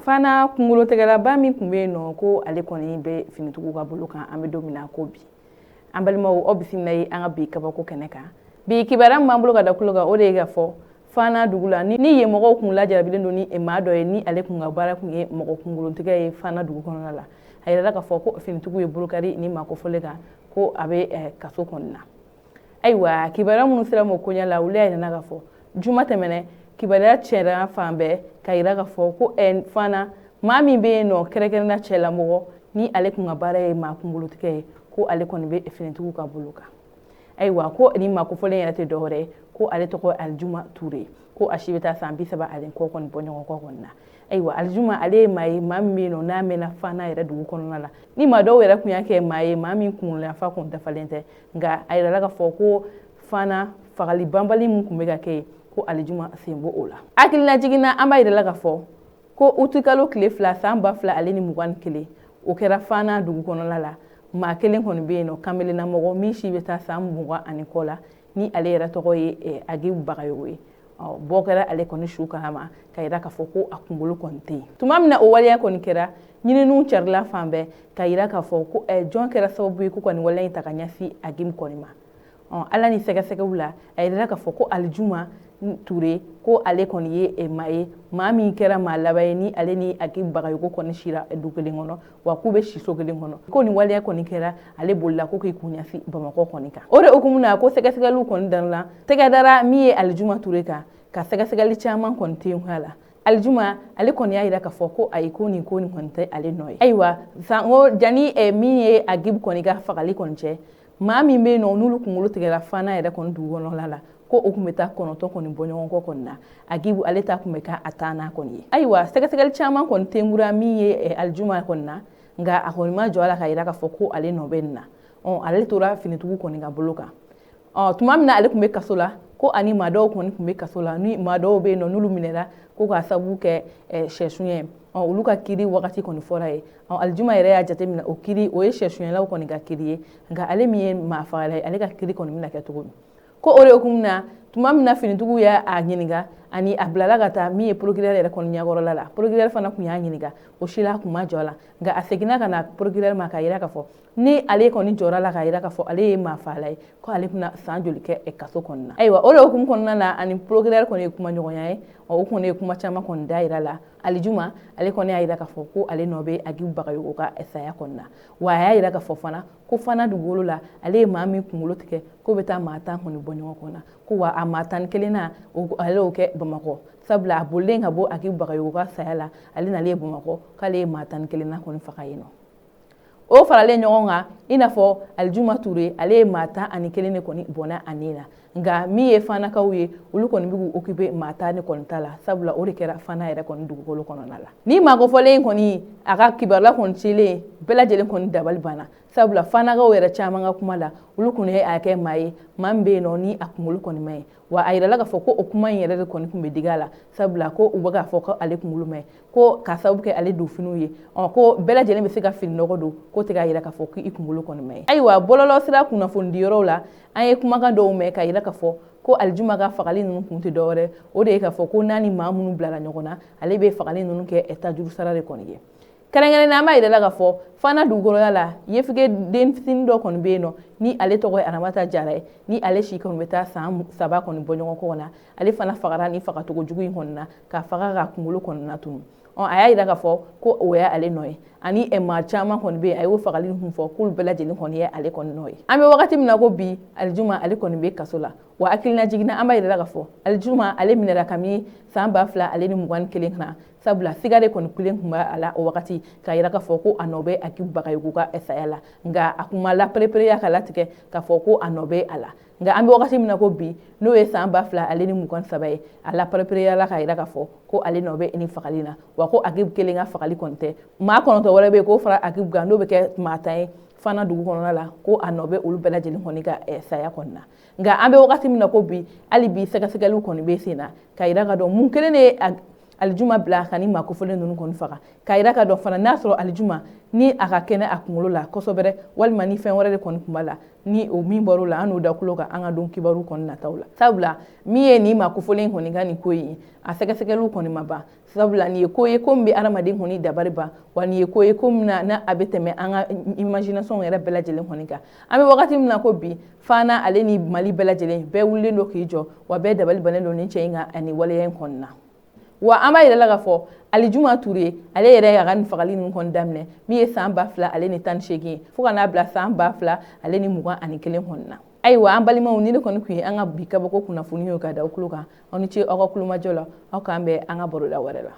Fana kunkolotɛgɛlaba min tun bɛ yen nɔ, ko ale kɔni bɛ finitigiw ka bolo kan, an bɛ don min na ko bi. An balimaw, aw bisimila ye an ka bi kabako kɛnɛ kan. Bi kibaruya min b'an bolo ka da kulo kan, o de ye ka fɔ Fana dugu la, ni yen mɔgɔw kun lajarabilen don ni maa dɔ ye, ni ale kun ka baara kun ye mɔgɔ kunkolotigɛ ye Fana dugu kɔnɔna la. A yirala k'a fɔ ko finitigiw ye bolokari ni maa kofɔlen kan, ko a bɛ kaso kɔnɔna na. Ayiwa, kibaruya minnu sera ma koɲɛ la, olu y'a yira k'a fɔ juma tɛmɛnɛ, kibaruya cɛra fan bɛɛ ka yira k'a fɔ ko Fana maa min bɛ yen nɔ, kɛrɛnkɛrɛnna cɛlamɔgɔ, ni ale kun ka baara ye maa kunkolotigɛ ye, ko ale kɔni bɛ finitigiw ka bolo kan. Ayiwa, ko ni maa kofɔlen yɛrɛ tɛ dɔwɛrɛ ye, ko ale tɔgɔ Alijuma Ture, ko a si bɛ taa san 30 ani kɔ kɔni bɔ ɲɔgɔn kɔ kɔni na. Ayiwa, Alijuma, ale ye maa ye, maa min bɛ yen nɔ, n'a mɛnna Fana yɛrɛ dugu kɔnɔna la, ni maa dɔw yɛrɛ kun y'a kɛ maa ye, maa min kunkoloyanfa kun dafalen tɛ. Nka a yirala k'a fɔ ko Fana fagali banbali min tun bɛ ka kɛ yen, ko Alijuma sen b'o o la. Hakilina jiginna, an b'a yirala k'a fɔ ko utikalo tile 2 san 2021, o kɛra Fana dugu kɔnɔna la. Maa kelen kɔni bɛ yen nɔ, kamelenna mɔgɔ min si bɛ taa san 20 ani kɔ la, ni ale yɛrɛ tɔgɔ ye Agibu Bagayogo ye. Bɔ kɛra ale kɔni su kalama ka yira k'a fɔ ko a kunkolo kɔni tɛ yen. Tuma min na o waleya kɔni kɛra, ɲininiw carila fan bɛɛ ka yira k'a fɔ ko jɔn kɛra sababu ye ko ka nin waleya in ta ka ɲɛsin Agibu kɔni ma. Ala ni sɛgɛsɛgɛw la, a yirala k'a fɔ ko Alijuma Ture, ko ale kɔni ye maa ye, maa min kɛra maa laban ye ni ale ni Agibu Bagayogo kɔni sira du kelen kɔnɔ, wa k'u bɛ siso kelen kɔnɔ. Ko nin waleya kɔni kɛra, ale bolila ko k'i kun ɲɛsin Bamakɔ kɔni kan. O de hukumu na, ko sɛgɛsɛgɛliw kɔni danna, tɛgɛ dara min ye Alijuma Ture kan, ka sɛgɛsɛgɛli caman kɔni ten a la. Alijuma, ale kɔni y'a yira k'a fɔ ko ayi, ko nin ko nin kɔni tɛ ale nɔ ye. Ayiwa, sanko jani min ye Agibu kɔni ka fagali kɔni cɛ, maa min bɛ yen nɔ, n'olu kunkolo tigɛra Fana yɛrɛ kɔni dugu kɔnɔna la, ko o tun bɛ taa 9 kɔni bɔ ɲɔgɔn kɔ kɔni na, Agibu ale ta tun bɛ kɛ a 10nan kɔni ye. Ayiwa, sɛgɛsɛgɛli caman kɔni tengura min ye Alijuma kɔni na, nka a kɔni ma jɔ a la ka yira k'a fɔ ko ale nɔ bɛ nin na. Ale tora finitigiw kɔni ka bolo kan. Tuma min na ale tun bɛ kaso la, ko ani maa dɔw kɔni tun bɛ kaso la, ni maa dɔw bɛ yen nɔ, n'olu minɛra ko k'a sababu kɛ sɛsuɲɛ, olu ka kiiri wagati kɔni fɔra ye. Alijuma yɛrɛ y'a jateminɛ, o kiiri o ye sɛsuɲɛlaw kɔni ka kiiri ye, nka ale min ye maa fagala ye, ale ka kiiri kɔni bɛna kɛ cogo min? Ko o de hukumu na, tuma min na finitigiw y'a ɲininka, ani a bilala ka taa min ye procureur yɛrɛ kɔni ɲɛkɔrɔla la, procureur fana tun y'a ɲininka, o si la a kun ma jɔ a la. Nka a seginna ka na procureur ma ka yira k'a fɔ ni ale kɔni jɔra la ka yira k'a fɔ ale ye maa fagala ye, ko ale bɛna san joli kɛ kaso kɔnɔna na? Ayiwa, o de hukumu kɔnɔna na, ani procureur kɔni ye kuma ɲɔgɔnya ye. O kɔni ye kuma caman kɔni da yira la. Alijuma, ale kɔni y'a yira k'a fɔ ko ale nɔ bɛ Agibu Bagayogo ka saya kɔni na. Wa a y'a yira k'a fɔ fana ko Fana dugukolo la, ale ye maa min kunkolo tigɛ, ko bɛ taa maa 10 kɔni bɔ ɲɔgɔn kɔnɔ, ko wa a maa 11 ale y'o kɛ Bamakɔ, sabula a bolilen ka bɔ Agibu Bagayogo ka saya la, ale nalen ye Bamakɔ, k'ale ye maa 11nan kɔni faga yen nɔ. O faralen ɲɔgɔn kan, i n'a fɔ Alijuma Ture, ale ye maa 11 de kɔni bɔnna a nin na. Nka min ye Fanakaw ye, olu kɔni bɛ k'u occuper maa 10 de kɔni ta la, sabula o de kɛra Fana yɛrɛ kɔni dugukolo kɔnɔna la. Ni maa kofɔlen kɔni, a ka kibaruya kɔni cilen, bɛɛ lajɛlen kɔni dabali banna, sabula Fanakaw yɛrɛ caman ka kuma la, olu kɔni ye a kɛ maa ye, maa min bɛ yen nɔ, ni a kunkolo kɔni ma ɲi. Wa a yirala k'a fɔ ko o kuma in yɛrɛ de kɔni tun bɛ digi a la, sabula ko u bɛ k'a fɔ ko ale kunkolo ma ɲi, ko k'a sababu kɛ ale don finiw ye. Ko bɛɛ lajɛlen bɛ se ka fini nɔgɔ don, ko tɛ k'a yira k'a fɔ k'i kunkolo kɔni ma ɲi. Ayiwa, bɔlɔlɔ sira kunnafoni diyɔrɔw la, an ye kumakan dɔw mɛn ka yira k'a fɔ ko Alijuma ka fagali ninnu kun tɛ dɔwɛrɛ, o de ye k'a fɔ ko n'a ni maa minnu bilara ɲɔgɔn na, ale bɛ fagali ninnu kɛ tajuru sara de kɔni ye. Kɛrɛnkɛrɛnnenya, an b'a yira la k'a fɔ Fana dugukɔrɔya la, yefige den fitinin dɔ kɔni bɛ yen nɔ, ni ale tɔgɔ ye Aramata Jara ye, ni ale si kɔni bɛ taa san 3 kɔni bɔ ɲɔgɔn kɔ na. Ale fana fagara ni fagacogo jugu in kɔni na, ka faga ka kunkolo kɔni na tunu. A y'a yira k'a fɔ ko o y'ale nɔ ye, ani maa caman kɔni bɛ yen, a y'o fagali kun fɔ k'olu bɛɛ lajɛlen kɔni ye ale kɔni nɔ ye. An bɛ wagati min na ko bi, Alijuma, ale kɔni bɛ kaso la. Wa hakilina jiginna, an b'a yira k'a fɔ Alijuma, ale minɛra kabini san 2021 na, sabula siga de kɔni kulen tun b'a la o wagati, k'a yira k'a fɔ ko a nɔ bɛ Agibu Bagayogo ka saya la. Nka a kun ma laperepereya ka latigɛ k'a fɔ ko a nɔ bɛ a la. Nka an bɛ wagati min na ko bi, n'o ye san 2023 ye, a laperepereyala k'a yira k'a fɔ ko ale nɔ bɛ nin fagali na. Wa ko Agibu kelen ka fagali kɔni tɛ, maa 9 wɛrɛ bɛ yen k'o fara Agibu kan, n'o bɛ kɛ maa 10 ye Fana dugu kɔnɔna la, ko a nɔ bɛ olu bɛɛ lajɛlen kɔni ka saya kɔni na. Nka an bɛ wagati min na ko bi, hali bi sɛgɛsɛgɛliw kɔni bɛ sen na ka yira ka dɔn mun kelen de ye. Alijuma bila ka ni maa kofɔlen ninnu kɔni faga, k'a yira ka dɔn fana n'a sɔrɔ Alijuma ni a ka kɛnɛ a kunkolo la kosɛbɛ, walima ni fɛn wɛrɛ de kɔni tun b'a la, ni o min bɔr'o la, an n'o da tulo kan an ka don kibaru kɔni nataw la. Sabula min ye nin maa kofɔlen kɔni ka nin ko ye, a sɛgɛsɛgɛliw kɔni ma ban, sabula nin ye ko ye ko min bɛ adamaden kɔni dabari ban, wa nin ye ko ye ko min na n'a a bɛ tɛmɛ an ka imagination yɛrɛ bɛɛ lajɛlen kɔni kan. An bɛ wagati min na ko bi, Fana ale ni Mali bɛɛ lajɛlen bɛɛ wulilen don k'i jɔ, wa bɛɛ dabali bannen don nin cɛ in ka ani waleya in kɔni na. Wa an b'a yira la k'a fɔ Alijuma Ture, ale yɛrɛ y'a ka nin fagali ninnu kɔni daminɛ min ye san 2018 ye, fo ka n'a bila san 2021 kɔni na. Ayiwa, an balimaw, ni ne kɔni tun ye an ka bi kabako kunnafoni ye ka da aw tulo kan. Aw ni ce aw ka kulomajɔ la. Aw k'an bɛn an ka baroda wɛrɛ la.